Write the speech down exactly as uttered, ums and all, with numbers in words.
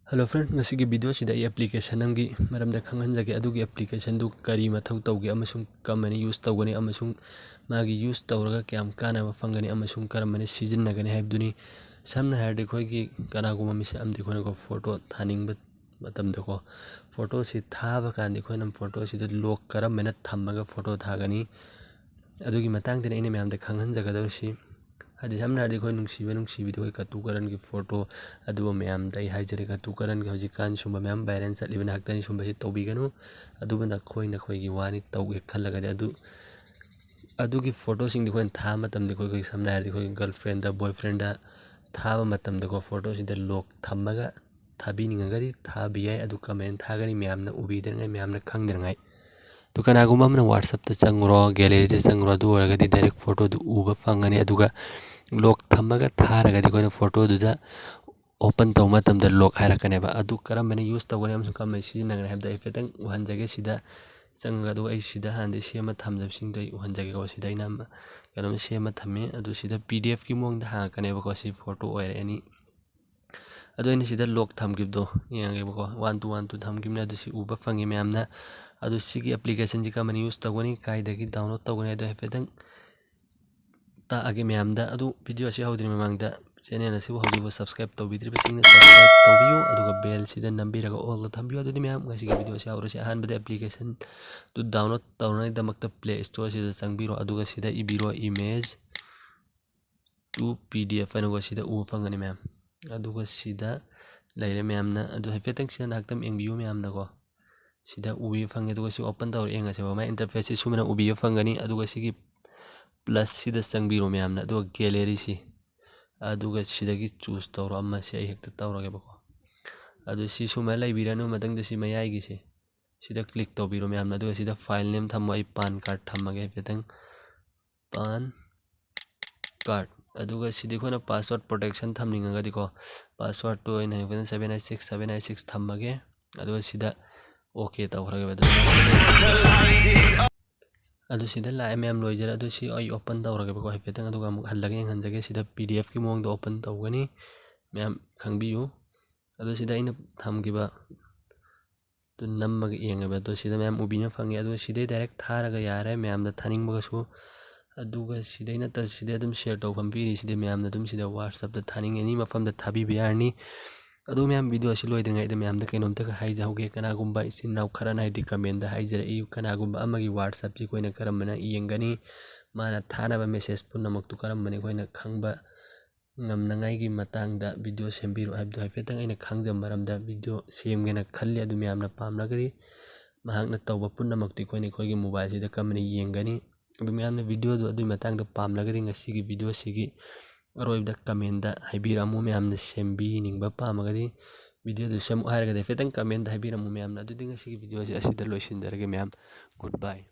Hello friend, ꯉꯁꯤꯒꯤ video ꯁꯤꯗ ꯑꯩ application ꯑꯃꯒꯤ ꯃꯔꯝꯗ ꯈꯪꯍꯟꯖꯒꯦ꯫ ꯑꯗꯨꯒꯤ application ꯗꯨ ꯀꯔꯤ ꯃꯊꯧ ꯇꯧꯒꯦ ꯑꯃꯁꯨꯡ ꯀꯔꯝꯍꯥꯏꯅ use ꯇꯧꯒꯅꯤ ꯑꯃꯁꯨꯡ ꯃꯥꯒꯤ use ꯇꯧꯔꯒ ꯀꯌꯥꯝ ꯀꯥꯟꯅꯕ ꯐꯪꯒꯅꯤ ꯑꯃꯁꯨꯡ ꯀꯔꯝꯍꯥꯏꯅ ꯁꯤꯖꯤꯟꯅꯒꯅꯤ ꯍꯥꯏꯕꯗꯨꯅꯤ꯫ ꯁꯝꯅ ꯍꯥꯏꯔꯗꯤ ꯑꯩꯈꯣꯏꯒꯤ ꯀꯅꯥꯒꯨꯝꯕ ꯃꯤꯁꯛ ꯑꯃꯗꯤ ꯑꯩꯈꯣꯏꯅꯀꯣ photo ꯊꯥꯅꯤꯡꯕ ꯃꯇꯝꯗꯀꯣ photo ꯁꯤ ꯊꯥꯕ ꯀꯥꯟꯗ ꯑꯩꯈꯣꯏꯅ photo ꯁꯤꯗ lock ꯀꯔꯝꯍꯥꯏꯅ ꯊꯝꯃꯒ photo ꯊꯥꯒꯅꯤ, ꯑꯗꯨꯒꯤ ꯃꯇꯥꯡꯗꯅꯤ ꯑꯩꯅ ꯃꯌꯥꯝꯗ ꯈꯪꯍꯟꯖꯒꯗꯧꯔꯤꯁꯤ꯫ ꯍꯥꯏꯗꯤ ꯁꯝꯅ ꯍꯥꯏꯔꯗꯤ ꯑꯩꯈꯣꯏ ꯅꯨꯡꯁꯤꯕ ꯅꯨꯡꯁꯤꯕꯤꯗꯨ ꯑꯩꯈꯣꯏ ꯀꯇꯨ ꯀꯔꯟꯒꯤ photo ꯑꯗꯨꯕꯨ ꯃꯌꯥꯝꯗ ꯑꯩ ꯍꯥꯏꯖꯔꯤ, ꯀꯇꯨ ꯀꯔꯟꯒꯤ ꯍꯧꯖꯤꯛꯀꯥꯟ ꯁꯨꯝꯕ ꯃꯌꯥꯝ viral ꯆꯠꯂꯤꯕ ꯉꯥꯛꯇꯅꯤ, ꯁꯨꯝꯕꯁꯤ ꯇꯧꯕꯤꯒꯅꯨ꯫ ꯑꯗꯨꯕꯨ ꯅꯈꯣꯏ ꯅꯈꯣꯏꯒꯤ ꯋꯥꯅꯤ, ꯇꯧꯒꯦ ꯈꯜꯂꯒꯗꯤ꯫ ꯑꯗꯨ ꯑꯗꯨꯒꯤ photo ꯁꯤꯡꯗꯤ ꯑꯩꯈꯣꯏꯅ ꯊꯥꯕ ꯃꯇꯝꯗ ꯑꯩꯈꯣꯏ, ꯑꯩꯈꯣꯏ ꯁꯝꯅ ꯍꯥꯏꯔꯗꯤ ꯑꯩꯈꯣꯏ girlfriend ꯗ, boyfriend ꯗ ꯊꯥꯕ ꯃꯇꯝꯗꯀꯣ photo ꯁꯤꯗ lock ꯊꯝꯃꯒ ꯊꯥꯕꯤꯅꯤꯡꯉꯒꯗꯤ ꯊꯥꯕ ꯌꯥꯏ꯫ ꯑꯗꯨ ꯀꯃꯥꯏꯅ ꯊꯥꯒꯅꯤ ꯃꯌꯥꯝꯅ ꯎꯕꯤꯗꯅꯉꯥꯏ, ꯃꯌꯥꯝꯅ ꯈꯪꯗꯅꯉꯥꯏ꯫ ꯑꯗꯨ ꯀꯅꯥꯒꯨꯝꯕ ꯑꯃꯅ WhatsApp ꯇ ꯆꯪꯉꯨꯔꯣ, gallery ꯗ ꯆꯪꯉꯨꯔꯣ, ꯑꯗꯨ ꯑꯣꯏꯔꯒꯗꯤ direct photo ꯗꯨ ꯎꯕ ꯐꯪꯒꯅꯤ꯫ ꯑꯗꯨꯒ lock ꯊꯝꯃꯒ ꯊꯥꯔꯒꯗꯤ ꯑꯩꯈꯣꯏꯅ photo ꯗꯨꯗ open ꯇꯧꯕ ꯃꯇꯝꯗ lock ꯍꯥꯏꯔꯛꯀꯅꯦꯕ꯫ ꯑꯗꯨ ꯀꯔꯝꯕꯅ use ꯇꯧꯒꯅꯤ ꯑꯃꯁꯨꯡ ꯀꯔꯝꯕꯅ ꯁꯤꯖꯤꯟꯅꯒꯅꯤ ꯍꯥꯏꯕꯗꯣ ꯑꯩ ꯍꯥꯏꯐꯦꯠꯇꯪ ꯎꯍꯟꯖꯒꯦ꯫ ꯁꯤꯗ ꯆꯪꯉꯒ, ꯑꯗꯨꯒ ꯑꯩ ꯁꯤꯗ ꯍꯥꯟꯅꯗꯤ ꯁꯦꯝꯃ ꯊꯝꯖꯕꯁꯤꯡꯗꯣ ꯑꯩ ꯎꯍꯟꯖꯒꯦꯀꯣ꯫ ꯁꯤꯗ ꯑꯩꯅ ꯑꯃ, ꯀꯩꯅꯣꯝ ꯁꯦꯝꯃ ꯊꯝꯃꯦ꯫ ꯑꯗꯨ ꯁꯤꯗ PDF ꯀꯤ ꯃꯑꯣꯡꯗ ꯍꯥꯡꯉꯛꯀꯅꯦꯕꯀꯣ꯫ ꯁꯤ photo ꯑꯣꯏꯔꯦ ꯑꯅꯤ꯫ ꯑꯗꯣ ꯑꯩꯅ ꯁꯤꯗ lock ꯊꯝꯈꯤꯕꯗꯣ ꯌꯦꯡꯉꯒꯦꯕꯀꯣ, one to one to ꯊꯝꯈꯤꯕꯅꯦ꯫ ꯑꯗꯨ ꯁꯤ ꯎꯕ ꯐꯪꯉꯤ ꯃꯌꯥꯝꯅ꯫ ꯑꯗꯨ ꯁꯤꯒꯤ application ꯁꯤ ꯀꯔꯝꯕꯅ use ꯇꯧꯒꯅꯤ, ꯀꯥꯏꯗꯒꯤ download ꯇꯧꯒꯅꯤ ꯍꯥꯏꯗꯣ ꯍꯥꯏꯐꯦꯠꯇꯪ ꯇꯥꯛꯑꯒꯦ ꯃꯌꯥꯝꯗ꯫ ꯑꯗꯨ video ꯑꯁꯤ ꯍꯧꯗ꯭ꯔꯤ ꯃꯃꯥꯡꯗ channel ꯑꯁꯤꯕꯨ ꯍꯧꯖꯤꯛꯐꯥꯎ subscribe ꯇꯧꯕꯤꯗ꯭ꯔꯤꯕꯁꯤꯡꯅ subscribe ꯇꯧꯕꯤꯌꯨ, ꯑꯗꯨꯒ bell ꯁꯤꯗ ꯅꯝꯕꯤꯔꯒ all ꯗ ꯊꯝꯕꯤꯌꯨ꯫ ꯑꯗꯨꯗꯤ ꯃꯌꯥꯝ, ꯉꯁꯤꯒꯤ video ꯑꯁꯤ ꯍꯧꯔꯁꯤ꯫ ꯑꯍꯥꯟꯕꯗ application ꯗꯨ download ꯇꯧꯅꯉꯥꯏꯗꯃꯛꯇ Play Store ꯁꯤꯗ ꯆꯪꯕꯤꯔꯣ, ꯑꯗꯨꯒ ꯁꯤꯗ ꯏꯕꯤꯔꯣ image to PDF ꯍꯥꯏꯅꯀꯣ, ꯁꯤꯗ ꯎꯕ ꯐꯪꯒꯅꯤ ꯃꯌꯥꯝ꯫ ꯑꯗꯨꯒ ꯁꯤꯗ ꯂꯩꯔꯦ ꯃꯌꯥꯝꯅ꯫ ꯑꯗꯨ ꯍꯥꯏꯐꯦꯠꯇꯪ ꯁꯤꯗ ꯉꯥꯏꯍꯥꯛꯇꯪ ꯌꯦꯡꯕꯤꯌꯨ ꯃꯌꯥꯝꯅꯀꯣ꯫ ꯁꯤꯗ ꯎꯕ ꯐꯪꯉꯦ꯫ ꯑꯗꯨꯒ ꯁꯤ open ꯇꯧꯔ ꯌꯦꯡꯉꯁꯦꯕ꯫ ꯃꯥꯏ interface ꯁꯤ ꯁꯨꯃꯥꯏꯅ ꯎꯕꯤꯕ ꯐꯪꯒꯅꯤ꯫ ꯑꯗꯨꯒ ꯁꯤꯒꯤ plus ꯁꯤꯗ ꯆꯪꯕꯤꯔꯣ ꯃꯌꯥꯝꯅ꯫ ꯑꯗꯨꯒ gallery ꯁꯤ, ꯑꯗꯨꯒ ꯁꯤꯗꯒꯤ choose ꯇꯧꯔꯣ ꯑꯃ꯫ ꯁꯤ ꯑꯩ ꯍꯦꯛꯇ ꯇꯧꯔꯒꯦꯕꯀꯣ꯫ ꯑꯗꯨ ꯁꯤ ꯁꯨꯃꯥꯏꯅ ꯂꯩꯕꯤꯔꯅꯨ꯫ ꯃꯊꯪꯗ ꯁꯤ ꯃꯌꯥꯏꯒꯤꯁꯦ, ꯁꯤꯗ click ꯇꯧꯕꯤꯔꯣ ꯃꯌꯥꯝꯅ꯫ ꯑꯗꯨꯒ ꯁꯤꯗ file name ꯊꯝꯃꯣ꯫ ꯑꯩ PAN card ꯊꯝꯃꯒꯦ ꯍꯥꯏꯐꯦꯠꯇꯪ꯫ PAN card꯫ ꯑꯗꯨꯒ ꯁꯤꯗꯤ ꯑꯩꯈꯣꯏꯅ password protection ꯊꯝꯅꯤꯡꯉꯒꯗꯤꯀꯣ, password ꯇꯣ ꯑꯩꯅ ꯍꯥꯏꯐꯦꯠꯇꯪ seven eight six seven eight six ꯊꯝꯃꯒꯦ꯫ ꯑꯗꯨꯒ ꯁꯤꯗ OK ꯇꯧꯈ꯭ꯔꯒꯦꯕ꯫ ꯑꯗꯨ ꯑꯗꯨ ꯁꯤꯗ ꯂꯥꯛꯑꯦ ꯃꯌꯥꯝ, ꯂꯣꯏꯖꯔꯦ꯫ ꯑꯗꯨ ꯁꯤ ꯑꯩ open ꯇꯧꯔꯒꯦꯕꯀꯣ ꯍꯥꯏꯐꯦꯠꯇꯪ, ꯑꯗꯨꯒ ꯑꯃꯨꯛ ꯍꯜꯂꯒ ꯌꯦꯡꯍꯟꯖꯒꯦ꯫ ꯁꯤꯗ PDF ꯀꯤ ꯃꯑꯣꯡꯗ open ꯇꯧꯒꯅꯤ ꯃꯌꯥꯝ, ꯈꯪꯕꯤꯌꯨ꯫ ꯑꯗꯣ ꯁꯤꯗ ꯑꯩꯅ ꯊꯝꯈꯤꯕ ꯑꯗꯨ ꯅꯝꯃꯒ ꯌꯦꯡꯉꯦꯕ꯫ ꯑꯗꯣ ꯁꯤꯗ ꯃꯌꯥꯝ ꯎꯕꯤꯅ ꯐꯪꯉꯦ꯫ ꯑꯗꯣ ꯁꯤꯗꯩ ꯗꯥꯏꯔꯦꯛ ꯊꯥꯔꯒ ꯌꯥꯔꯦ ꯃꯌꯥꯝꯗ ꯊꯥꯅꯤꯡꯕꯒꯁꯨ꯫ ꯑꯗꯨꯒ ꯁꯤꯗꯩ ꯅꯠꯇ꯭ꯔ ꯁꯤꯗꯩ ꯑꯗꯨꯝ ꯁꯤꯌꯔ ꯇꯧꯐꯝ ꯄꯤꯔꯤ꯫ ꯁꯤꯗꯩ ꯃꯌꯥꯝꯅ ꯑꯗꯨꯝ ꯁꯤꯗ WhatsApp-ꯇ ꯊꯥꯅꯤꯡ ꯑꯦꯅꯤ ꯃꯐꯝꯗ ꯊꯥꯕꯤꯕ ꯌꯥꯔꯅꯤ꯫ ꯑꯗꯣ ꯃꯌꯥꯝ, ꯚꯤꯗꯤꯑꯣ ꯑꯁꯤ ꯂꯣꯏꯗ꯭ꯔꯤꯉꯩꯗ ꯃꯌꯥꯝꯗ ꯀꯩꯅꯣꯝꯇꯒ ꯍꯥꯏꯖꯍꯧꯒꯦ꯫ ꯀꯅꯥꯒꯨꯝꯕ ꯏꯆꯤꯟ ꯏꯅꯥꯎ ꯈꯔꯅ ꯍꯥꯏꯗꯤ comment-ꯇ ꯍꯥꯏꯖꯔꯛꯏ, ꯀꯅꯥꯒꯨꯝꯕ ꯑꯃꯒꯤ WhatsApp-ꯁꯤ ꯑꯩꯈꯣꯏꯅ ꯀꯔꯝꯕꯅ ꯌꯦꯡꯒꯅꯤ, ꯃꯥꯅ ꯊꯥꯅꯕ message ꯄꯨꯝꯅꯃꯛꯇꯨ ꯀꯔꯝꯕꯅꯤ ꯑꯩꯈꯣꯏꯅ ꯈꯪꯕ ꯉꯝꯅꯉꯥꯏꯒꯤ ꯃꯇꯥꯡꯗ ꯚꯤꯗꯤꯑꯣ ꯁꯦꯝꯕꯤꯔꯣ ꯍꯥꯏꯕꯗꯣ ꯍꯥꯏꯐꯦꯠꯇꯪ ꯑꯩꯅ ꯈꯪꯖꯕ ꯃꯔꯝꯗ ꯚꯤꯗꯤꯑꯣ ꯁꯦꯝꯒꯦꯅ ꯈꯜꯂꯤ꯫ ꯑꯗꯨ ꯃꯌꯥꯝꯅ ꯄꯥꯝꯂꯒꯗꯤ ꯃꯍꯥꯛꯅ ꯇꯧꯕ ꯄꯨꯝꯅꯃꯛꯇꯨ ꯑꯩꯈꯣꯏꯅ ꯑꯩꯈꯣꯏꯒꯤ mobile-ꯁꯤꯗ ꯀꯔꯝꯅ ꯌꯦꯡꯒꯅꯤ? ꯑꯗꯨ ꯃꯌꯥꯝꯅ ꯚꯤꯗꯤꯑꯣꯗꯨ ꯑꯗꯨꯒꯤ ꯃꯇꯥꯡꯗ ꯄꯥꯝꯂꯒꯗꯤ ꯉꯁꯤꯒꯤ ꯚꯤꯗꯤꯑꯣꯁꯤꯒꯤ ꯑꯔꯣꯏꯕꯗ comment-ꯇ ꯍꯥꯏꯕꯤꯔꯝꯃꯨ꯫ ꯃꯌꯥꯝꯅ ꯁꯦꯝꯕꯤꯅꯤꯡꯕ ꯄꯥꯝꯃꯒꯗꯤ, ꯚꯤꯗꯤꯑꯣꯗꯨ ꯁꯦꯝꯃꯨ ꯍꯥꯏꯔꯒꯗꯤ ꯍꯥꯏꯐꯦꯠꯇꯪ comment-ꯇ ꯍꯥꯏꯕꯤꯔꯝꯃꯨ ꯃꯌꯥꯝꯅ꯫ ꯑꯗꯨꯗꯤ ꯉꯁꯤꯒꯤ ꯚꯤꯗꯤꯑꯣꯁꯤ ꯑꯁꯤꯗ ꯂꯣꯏꯁꯤꯟꯖꯔꯒꯦ ꯃꯌꯥꯝ꯫ Goodbye꯫